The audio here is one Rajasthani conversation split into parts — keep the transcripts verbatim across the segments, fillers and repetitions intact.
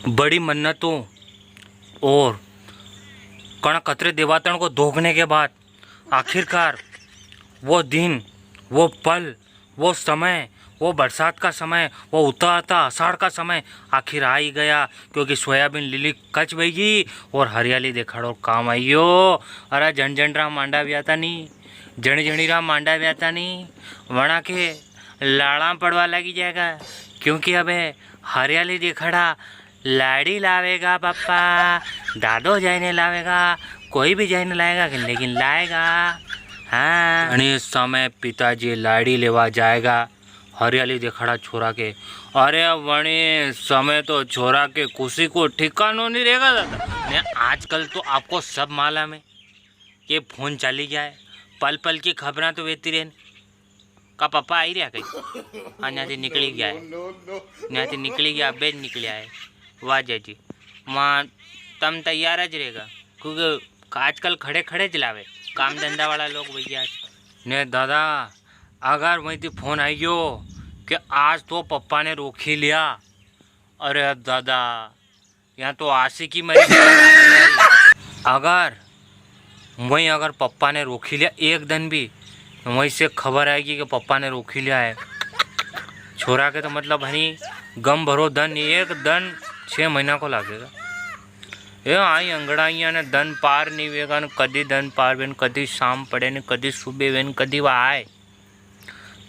बड़ी मन्नतों और कण कतरे देवातण को धोखने के बाद आखिरकार वो दिन, वो पल, वो समय, वो बरसात का समय, वो उतरता आषाढ़ का समय आखिर आ ही गया, क्योंकि सोयाबीन लीली कच बईगी और हरियाली देखाड़ो काम आइयो। अरे जण जण रा मांडा व्याता नी, जणी जणी रा मांडा व्याता नी, वणा के लाड़ा पड़वा लागी जाएगा, क्योंकि अबे हरियाली देखाड़ा लाड़ी लावेगा पापा, दादो जाइने लावेगा, कोई भी जाइने लाएगा, लेकिन लाएगा। हाँ। अने समय पिताजी लाड़ी लेवा जाएगा, हरियाली देखाड़ा छोरा के। अरे वणी समय तो छोरा के खुशी को ठिकानो नी रेगा दादा। ने आजकल तो आपको सब मालूम है कि फोन चाली गया है, पल पल की खबरां तो वेती रहे। का पापा आई रहा कई? हाँ, न्यां थी निकली गया है। न्यां थी निकली गया, अबे ज निकल्या है। वाह जी जी, मां तम तैयार ज रेगा, क्योंकि आजकल खड़े खड़े ज लावे काम धंधा वाला लोग भैया। ने दादा, अगर वहीं थी फोन आई गयो कि आज तो पप्पा ने रोकी लिया, अरे दादा, यहाँ तो आशिकी मरी गई। अगर वहीं अगर पप्पा ने रोकी लिया एक दिन भी, तो वहीं से खबर आएगी कि पप्पा ने रोकी लिया है। छोरा के तो मतलब हनी गम भरो दन, एक दन छः महीना को लागेगा। ए आई अंगड़ाइया ने दन पार नी वेगा, ने कदी दन पार वे, ने कदी शाम पड़े, ने कदी सुबह वे, ने कदी वा आए।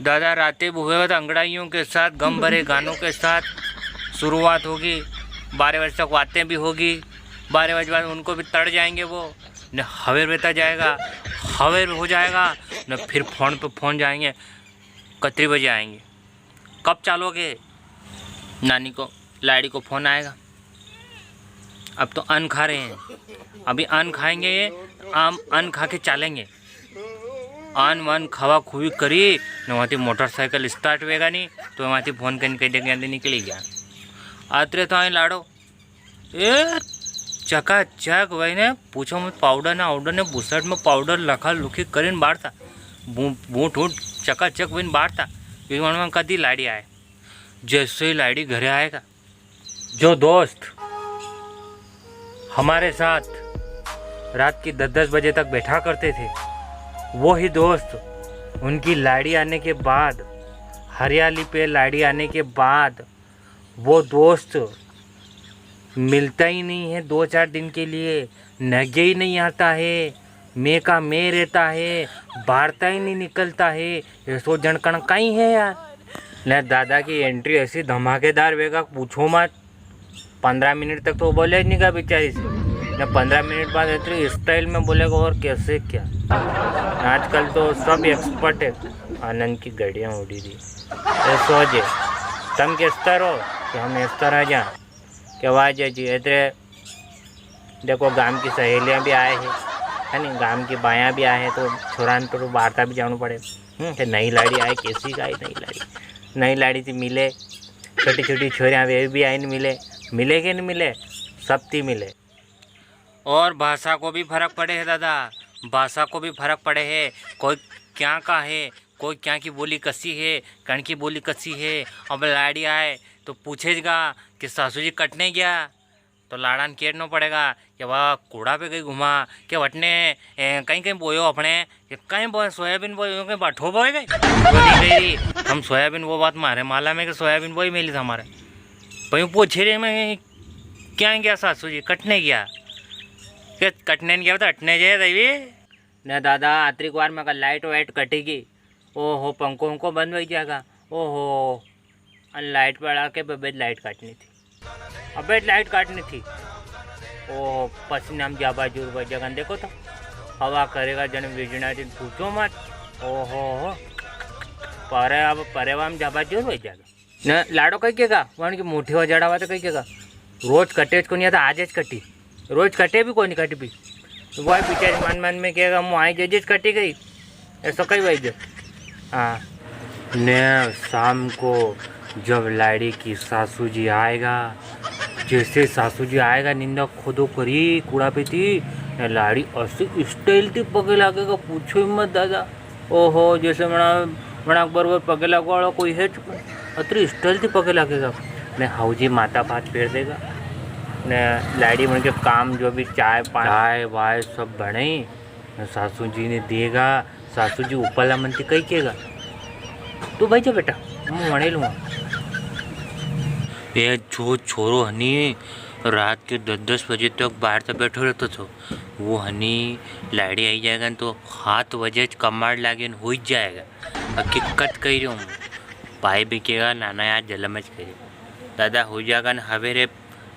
दादा रातें भी हुए तो अंगड़ाइयों के साथ, गम भरे गानों के साथ शुरुआत होगी। बारह बजे तक बातें भी होगी। बारह बजे बाद उनको भी तड़ जाएंगे वो, ने हवेर वेता जाएगा, हवेर हो जाएगा, ने फिर फोन पे फोन जाएंगे। कतरी बजे आएंगे, कब चालोगे? नानी को, लाड़ी को फोन आएगा। अब तो अन्न खा रहे हैं, अभी अन्न खाएंगे, हम अन्न खा के चालेंगे। अन्न वन्न खावा खुवी करी ने वहाँ थी मोटरसाइकिल स्टार्ट वेगा नी, तो वहाँ थी फोन करने कह देंगे, "यहाँ थी निकली गया।" अतरे तो आई लाड़ो, ए, चकाचक वही ने पूछो मत, पाउडर ने आउडर ने बुसट में पाउडर लखा लुखी करीन बारता, बू-, बूट वूट चकाचक वही बारता, क्योंकि वहाँ कदी लाड़ी आए। जैसे ही लाड़ी घरे आएगा, जो दोस्त हमारे साथ रात की दस दस बजे तक बैठा करते थे, वो ही दोस्त उनकी लाड़ी आने के बाद, हरियाली पे लाड़ी आने के बाद, वो दोस्त मिलता ही नहीं है दो चार दिन के लिए, नगे ही नहीं आता है, मैं का मैं रहता है, बारता ही नहीं निकलता है। ऐसो जणकण कई है यार। ने दादा की एंट्री ऐसी धमाकेदार वेगा, पूछो मत। पन्द्रह मिनट तक तो बोले ही नहीं का बेचारी से, ने पन्द्रह मिनट बाद इतनी स्टाइल में बोलेगा और कैसे क्या। आजकल तो सब एक्सपर्ट है। आनंद की घड़ियां उड़ी रही। ऐसो जे तम के स्तर हो कि हम स्तर आ जा। के वाह जी, इतरे देखो, गांव की सहेलियां भी आए हैं, है नी, गांव की बायां भी आए हैं, तो छोरा ने तो वार्ता भी जाणू पड़े। हम्म, के नई लाड़ी आए, कैसी का आई नई लाड़ी, नई लाड़ी थी मिले, छोटी छोटी छोरियां वे भी आई ने मिले, मिले के नहीं मिले, सब थी मिले। और भाषा को भी फर्क पड़े है दादा, भाषा को भी फर्क पड़े है। कोई क्या का है, कोई क्या की बोली कसी है, कण की बोली कसी है। अब लाड़ी आए तो पूछेगा कि सासू जी कटने गया, तो लाड़ा ने केरनो पड़ेगा कि वाह, कूड़ा पे गई घुमा, के वटने, ए, कहीं कहीं बोयो अपने, कि कहीं बोए, सोयाबीन बोए, कहीं बाठो बोए गए। बोली गई, हम सोयाबीन, वो बात मारे माला में कि सोयाबीन बोई मेली था हमारे। पर यूं पूछे रे मैं, क्या गया सासू जी, कटने गया? के कटने नहीं गया, तो हटने जाए देवी। ने दादा, आतरी बार में का लाइट वाइट कटेगी, ओहो, पंखो उनको बंद हो जाएगा। ओहो, अन लाइट वाला के बबे लाइट काटनी थी, अबे लाइट काटनी थी। ओहो, पसीना में जाबा जोर बज जाएगा। देखो तो, हवा करेगा जन विजणा दिन, पूछो मत। ओहो हो, परे अब परेवा में जाबा जोर बज जाएगा। ने लाड़ो कई केगा, वण की मोटी हो जड़ावा तो कई केगा, रोज कटे ज कोनी, या तो आज ज कटी, रोज कटे भी कोनी, कट भी। तो वही बेचारी मन मन में केगा, "मु आई जे ज कटी गई, ऐसा कई वही जो।" हाँ। ने शाम को जब लाड़ी की सासू जी आएगा, जैसे सासू जी आएगा, निंदा खोदो करी कूड़ा पे थी, ने लाड़ी ऐसी स्टाइल थी पगे लागेगा, पूछो ही मत दादा। ओहो, जैसे मना, मना बरोबर पगे लागवा वाला कोई है चुका, अतरी स्टाइल थी पगे लागेगा। ने हाउजी माता भात फेर देगा, ने लाड़ी मन के काम जो भी चाय पानी, चाय वाय सब बने, ने सासू जी ने देगा। सासू जी ऊपरला मन थी कई केगा, "तू भाई जा बेटा, मूं वणे लूँगा।" ये जो छोरो हनी रात के दस दस बजे तक बाहर तो बैठो रहतो थो, वो हनी लाड़ी आई जाएगा न तो सात बजे ज कमाड़ लागे न हो ही जाएगा। हकीकत कही रही हूँ। भाई भी केगा, "नाना यार, जलम ज करी।" दादा हो जाएगा न हवेरे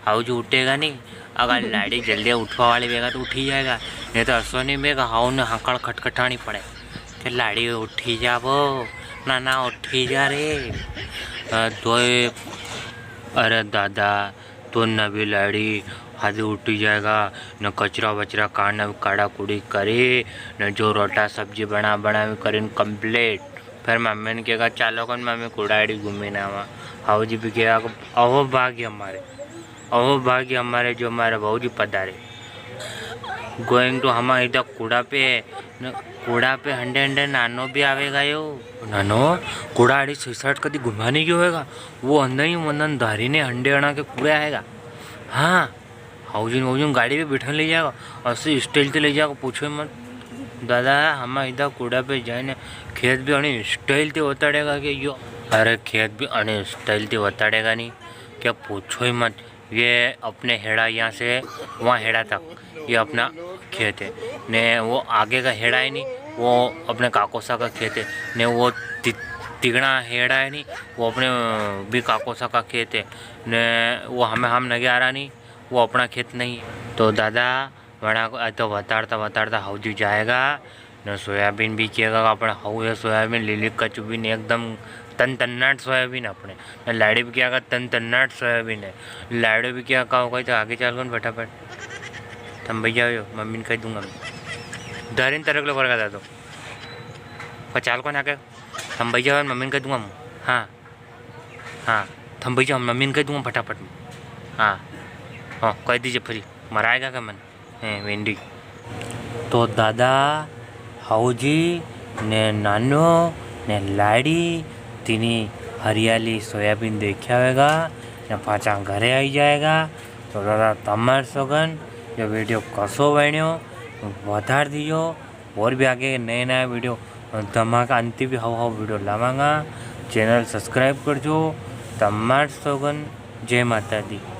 हाउ जो उठेगा नी, अगर लाड़ी जल्दी उठवा वाली वेगा तो उठी जाएगा, नी तो असो नी वेगा, हाउ ने हंकड़ खटखटानी पड़े कि लाड़ी उठी जा वो, नाना उठी जा रे। अ, दोए, अरे दादा, तो नवी लाड़ी हादे उठी जाएगा, न कचरा वचरा काढ़ना काढ़ा कूड़ी करे, न जो रोटा सब्जी बना बना करीन complete। फिर मम्मी ने केगा, "चालो कन मम्मी कुड़ाड़ी घूमी ना आवा।" हाउ जी भी केगा, "अहो भाग्य हमारे, अहो भाग्य हमारे जो हमारे भाऊ जी पधारे। Going to हमारे इधर कुड़ा पे, न, कुड़ा पे हंडे हंडे नानो भी आवेगा यो।" "नानो, कुड़ाड़ी सही साइड कदी घुमा नी गयो होएगा, वो अंदर ही वंदन धारी ने हंडे अणा के कुड़े आएगा।" हाँ, हाउजिन वाउजिन गाड़ी पे बैठा ले जाएगा, ऐसे style से ले जाएगा, पूछो ही मत। दादा, हम इधर कूड़ा पे जाए ने, खेत भी अणी style से बताड़ेगा कि यो, अरे, खेत भी अणी style से बताड़ेगा नी, क्या पूछो ही मत। ये अपने हेड़ा यहाँ से वहाँ हेड़ा तक, ये अपना खेत है ने, वो आगे का हेड़ा है नी, वो अपने काकोसा का खेत है ने, वो ति-, तिगना हेड़ा है नी, वो अपने, अ, भी काकोसा का खेत है ने, वो हमें हम नगे आ रहा नी, वो अपना खेत नहीं। तो दादा, वणा को, आ तो वताड़ता वताड़ता हाउजी जाएगा, ने सोयाबीन भी किया का अपने हाउ है, सोयाबीन लीली कचुबीन एकदम तन तन्नाट सोयाबीन अपने, ने लाड़ी भी किया का तन तन्नाट सोयाबीन है। लाड़ी भी किया का, कोई तो आगे चाल कौन फटाफट, थम भैया हो, मम्मी ने कह दूंगा मैं। धरीन तरक लो करका दादो, पर चाल कौन आगे, थम भैया हो, मम्मी ने कह दूंगा मैं। हाँ। हाँ, थम भाई जाओ, मम्मी ने कह दूंगा फटाफट में। हाँ, हाँ, कह दीजिए फ्री, मराएगा क्या मन? हैं, वेंडी। तो दादा, हाउजी, ने नानो, ने लाड़ी, तीनी हरियाली सोयाबीन देखा होगा, ने पाछा घरे आई जाएगा। तो दादा, तमार सोगन, जो वीडियो कसो बण्यो, वधार दियो। और भी आगे नए नए वीडियो, धमाका अंति भी हाउ हाउ वीडियो लावांगा। Channel subscribe करजो। तमार सोगन, जय माता दी।